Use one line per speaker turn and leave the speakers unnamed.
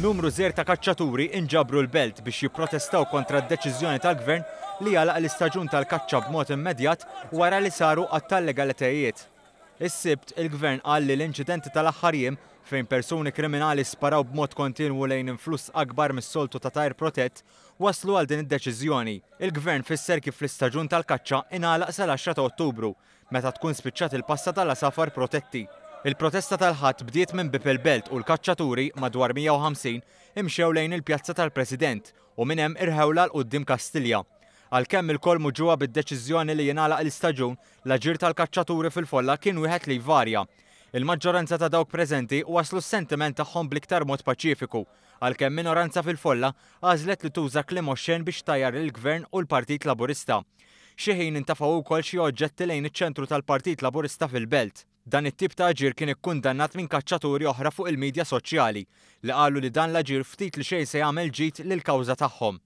Numru żgħir ta' kaċċaturi inġabru l-Belt biex jipprotestaw kontra d-deċiżjoni tal-Gvern li jagħlaq l-istaġun tal-kaċċa b'mod immedjat wara li saru għadd ta' llegalitajiet. Is-Sibt, il-Gvern qal li l-inċidenti tal-aħħar jiem, fejn persuni kriminali sparaw b'mod kontinwu lejn influss akbar mis-soltu ta' tajr protett, wasslu għal din id-deċiżjoni. Il-Gvern fisser kif l-istaġun tal-kaċċa ingħalaq sal-10 ta' Ottubru, meta tkun spiċċat il-passa tal-għasafar protetti. Il-protesta tal-Ħadd bdiet minn bieb il-Belt u l-kaċċaturi, madwar 150, imxew lejn il-Pjazza tal-President u minn hemm irħewlha 'l quddiem Kastilja. Għalkemm ilkoll muġugħa bid-deċiżjoni li jingħalaq l-istaġun, l-aġir tal-kaċċaturi fil-folla kien wieħed li jvarja. Il-maġġoranza ta' dawk preżenti wasslu s-sentiment tagħhom bl-iktar mod paċifiku, għalkemm minoranza fil-folla għażlet li tuża kliem oxxen biex tgħajjar lill-Gvern u l-Partit Laburista. Xi ħin intefgħu wkoll xi oġġetti lejn iċ-ċentru tal-Partit Laburista fil-Belt. Dan it-tip ta' aġir kien ikkundannat minn kaċċaturi oħra fuq il-midja soċjali, li qalu li dan l-aġir ftit li xejn se jagħmel ġid lill-kawża tagħhom.